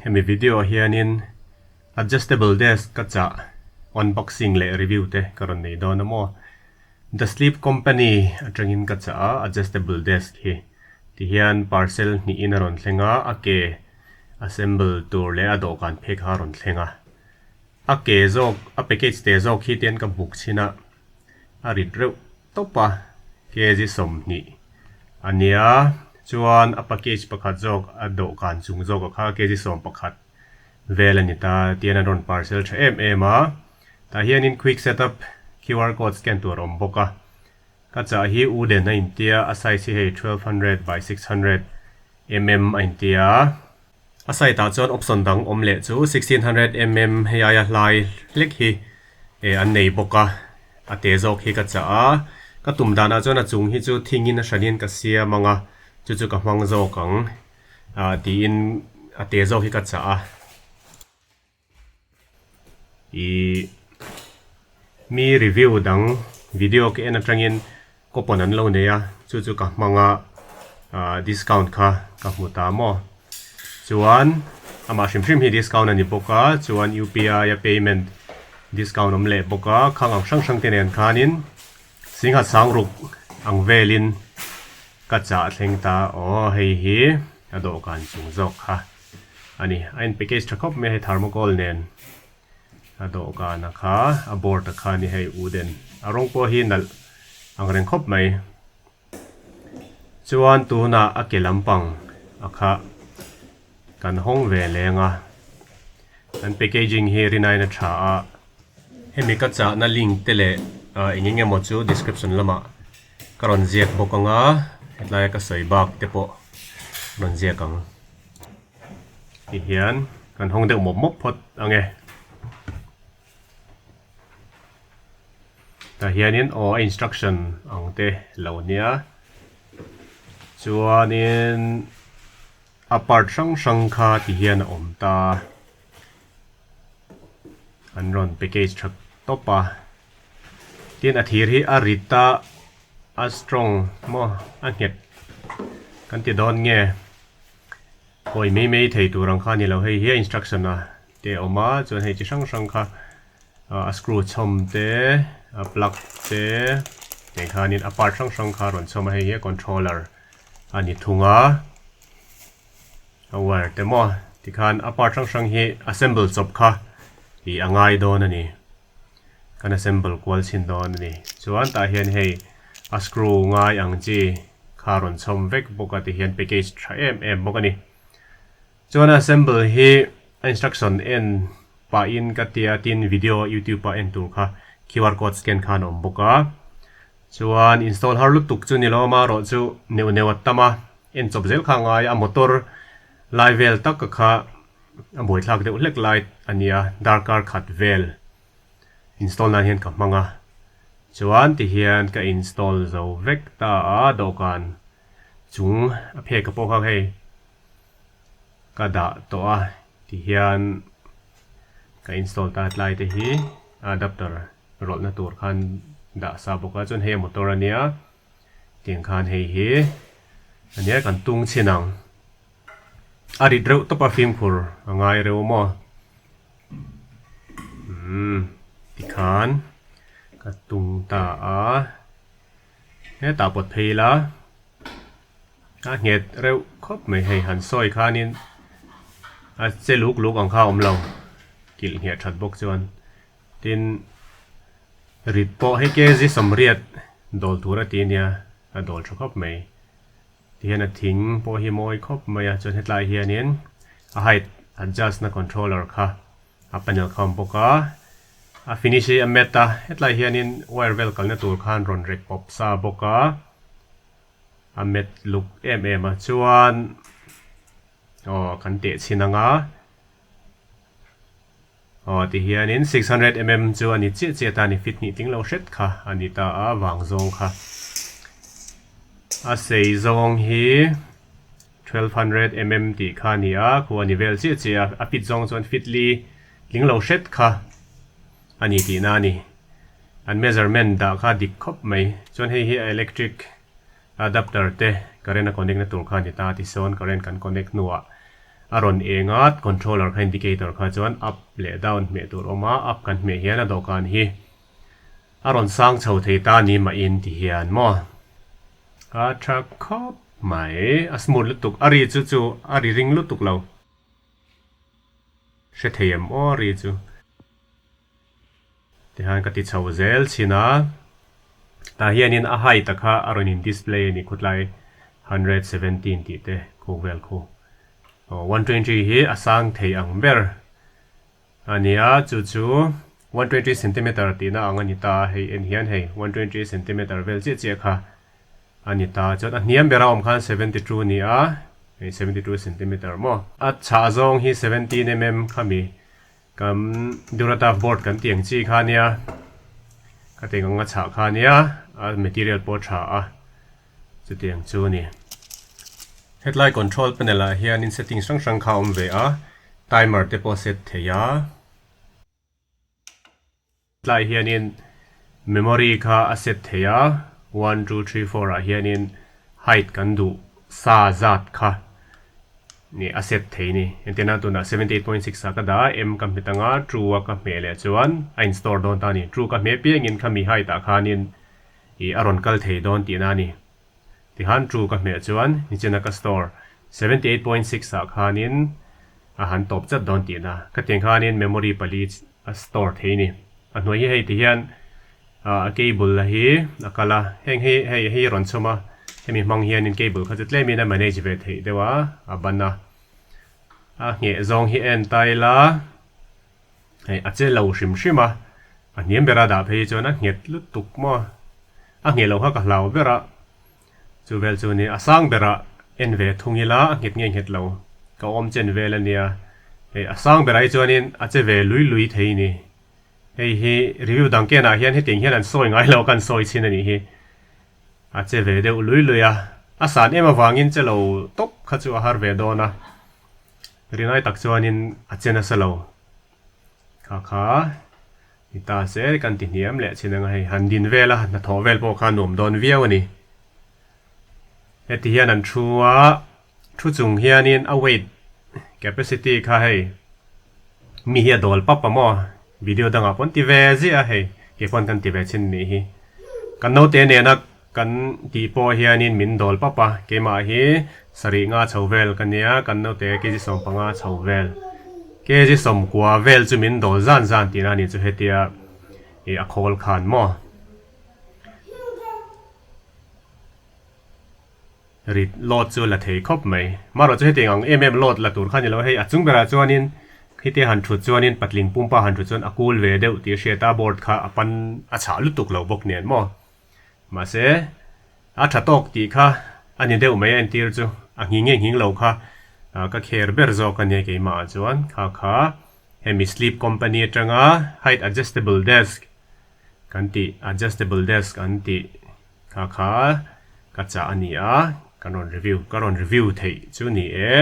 Hemi video ah hianin adjustable desk ka chah unboxing leh review te ka rawn nei dawn a maw. The Sleep Company atangin ka chah a adjustable desk hi tihian parcel hnihin a rawn thleng a, a ke assemble tur leh a dawhkan phei kha a rawn thleng a. A ke zawk a package te zawk hi tian ka buk chhin a, a rit reuh tawp a, kg 20 a nia chuan a package pakhat zawk a dawhkan chung zawk a kha kg 11 vel a ni ta tian an rawn parcel tha em em a, tah hianin quick setup QR code scan tur a awm bawk a, ka chah hi wooden a intia a size hi hei 1200 by 600 mm a intia. A site ah chuan option dang awm leh chu 1600 mm hei aia hlai hlek hi eh an nei bawk a, a te zawk hi ka chah a, ka tum danah chuan a chung hi chu thingin a hranin ka siam ang a, chu chu ka hmang zawk ang ah tiin a te zawk hi ka chah a. Ih mi review dang video ka en atangin coupon an lo nei a chu chu ka hmang a ah discount kha ka hmu ta maw chuan amah hrim hrim hi discount a ni bawk a chuan UPI a payment discount awm leh bawk a khang ang hrang hrang te nen khanin singhat sang ruk ang velin ka chah thleng ta aw hei hi a dawhkan chung zawk kha. A ni, a in package tha khawp mai a hei thermocol nen a dawhkan a kha a board a kha a ni hei wooden a rawng pawh hi nalh ang reng khawp mai chuan tunah a ke lampang a kha kan hawng ve leng a an packaging hi rinaiin a tha a hemi ka chahna link te leh ah eng eng emaw chu description lamah ka rawn ziak bawk ang a hetlai a ka sawi bak te pawh rawn ziak ang. Ti hian kan hawng deuh mawp mawp phawt ang e. Tah hianin aw a instruction ang te lo nia. Chuanin a part hrang hrang kha ti hian a awm ta. An rawn package tha tawp a. Tin a thir hi a rit a, a strong maw a nghet kan ti dawn nge. Hawi mai mai thei tur ang kha a ni lo, hei hi a instruction a te a awm a, chuan hei chi hrang hrang kha a screw chhawm te a plug te tiang khanin a part hrang hrang kha a rawn chhawm a, hei hi a controller a ni thung a, a wire te maw tikhan a part hrang hrang hi assemble chawp kha ih a ngai dawn a ni, kan assemble kual chhin dawn a ni, chuan tah hian hei a screw ngai ang chi. Kha rawn chhawm vek bawk a tihian package tha em em bawk a ni. Chuan a assemble hi a instruction en pahin ka tia tin video youtube ah en tur kha QR code scan khan a awm bawk a. Chuan install har lutuk chu ni lo amaherawh chu neuh neuh a tam a, en chawp zel kha a ngai a, motor lai vel tak kha a buaithlak deuh hlek lai a nia darkar khat vel install nan hian ka hmang a. Chuan tihian ka install zo vek ta a, dawhkan chung a phek a pawh kha hei ka dah tawh a, tihian ka install ta tlai te hi adapter rawlhna tur khan dah sa bawk a, chuan hei a motor a nia tiang khan hei hi a nia kan tung chhin ang, a rit reuh tawp a fimkhur a ngai reuh maw. Umm tikhan ka tung ta a hetah pawt phei ila a nghet reuh khawp mai hei han sawi khanin a che luk luk ang kha a awm lo kilh ngheh that bawk chuan tin rit pawh hei kg 80 dawl tur a ti ania a dawl tha khawp mai. Tihian a thing pawh hi mawi khawp mai a, chuan hetlai hianin a height adjust na controller kha a panel kha a awm bawk a, a finish hi a matte a, hetlai hianin wire vel kalna tur khan rawn rek pawp sa bawk a, a matte look em em a, chuan aw kan teh chhin ang a. Aw tihianin 600 mm chu a ni chiah chiah ta a ni, feet hnih tling lo hret kha a ni ta a, vang zawng kha a sei zawng hi 1200 mm tih kha a ni a, khu a ni vel chiah chiah a, a feet zawng chuan feet li tling lo hret kha a ni tihna a ni. An measurement dah kha dik khawp mai, chuan hei hi a electric adapter te current a connect na tur kha a ni ta, tisawn current kan connect hnuah. A rawn eng a, controller kha indicator kha chuan up leh down hmeh tur a awm a, up kan hmeh hian a dawhkan hi a rawn sang chho thei ta ni mah in ti hian maw a tha khawp mai, a smooth lutuk, a ri chu chu a ri ring lutuk lo. Hre thei em aw ri chu. Tihian ka ti chho zel chhin a, tah hianin a height a kha a rawn in display a ni khawtlai 117 tih te khu vel khu. Aw 120 hi a sang thei ang ber a ni a, chu chu 120 centimeter tihna ang a ni ta a, hei en hian hei 120 centimeter vel chiah chiah kha a ni ta. Chuan a hniam bera awm khan 72 a ni a, hei 72 centimeter maw. A chhah zawng hi 17 mm khami Kan Durataf board kan tih ang chi kha nia, ka tih ang a chhah kha nia, a material pawh a tha a, chutiang chu a ni. Hetlai control panel ah hianin settings hrang hrang kha a awm ve a, timer te pawh a set thei a. Hetlai hianin memory kha a set thei a, one two three four ah hianin height kan duh sa zat kha. Nih a set thei ni. Entirna tunah 78.6 ah ka dah a, M ka hmet anga true a ka hmeh leh chuan a in store dawn ta a ni. True ka hmeh piangin khami height ah khanin ih a rawn kal thei dawn tihna a ni. Tikhan true ka hmeh chuan nichina ka store 78.6 ah khanin a han tawp chat dawn tihna. Khatiang khanin memory pali a store thei ni. A hnuai hi hei ti hian A cable la hi a kal a, heng hi hei hei a rawn chhawm a, hemi hmang hianin cable kha chu tlemin a manage ve theih deuh a, a ban a. A ngheh zawng hi en ta ila, hei a che lo hrim hrim a, a hniam bera dah phei hi chuan a nghet lutuk maw, a ngheh loh kha ka hlau ber a, chu vel chu ni a sang berah en ve thung ila a nghet nge nghet lo, ka awm chen vel a nia, hei a sang berah hi chuanin a che ve lui lui thei ni. Hei hi review dang kenah hian hetiang hian an sawi ngai lo kan sawi chhin a nih hi. A che ve deuh lui lui a, a san em avangin che lo tawp kha chu a har ve dawn a, rinai tak chuanin a che nasa lo. Kha kha ni ta se kan ti hniam leh chhin anga hei han din vel a, hnathawh vel pawh kha nuam dawn viau a ni. Heti hian an thu a, thu chung hianin a weight capacity kha hei mi hi a dawl pap a maw video dangah pawn ti ve ziah a hei kei pawn kan ti ve chin nih hi kan naute nena kan tih pawh hianin min dawl pap a keimah hi sarih nga chho vel ka nia kan naute kg 15 chho vel kg 90 vel chu min dawl zan zan tihna a ni chu hetia ih a khawl khan maw. Rit load chu la thei khawp mai. Marawh chu hetiang ang em em load la tur kha ni lo hei a chung berah chuanin khitia han thut chuanin patling pumpa han thut chuan a kul ve deuh tih a hriat a board kha a pan a chhah lutuk lo bawk nen maw. Mahse a tha tawk tih kha a ni deuh mai a entir chu a nghing nge nghing lo kha ka kher ber zawk a nia keimah ah chuan kha kha hemi sleep company atanga height adjustable desk kan tih adjustable desk an tih Kha kha ka chah a ni a, kan rawn review ka rawn review theih chu ni e.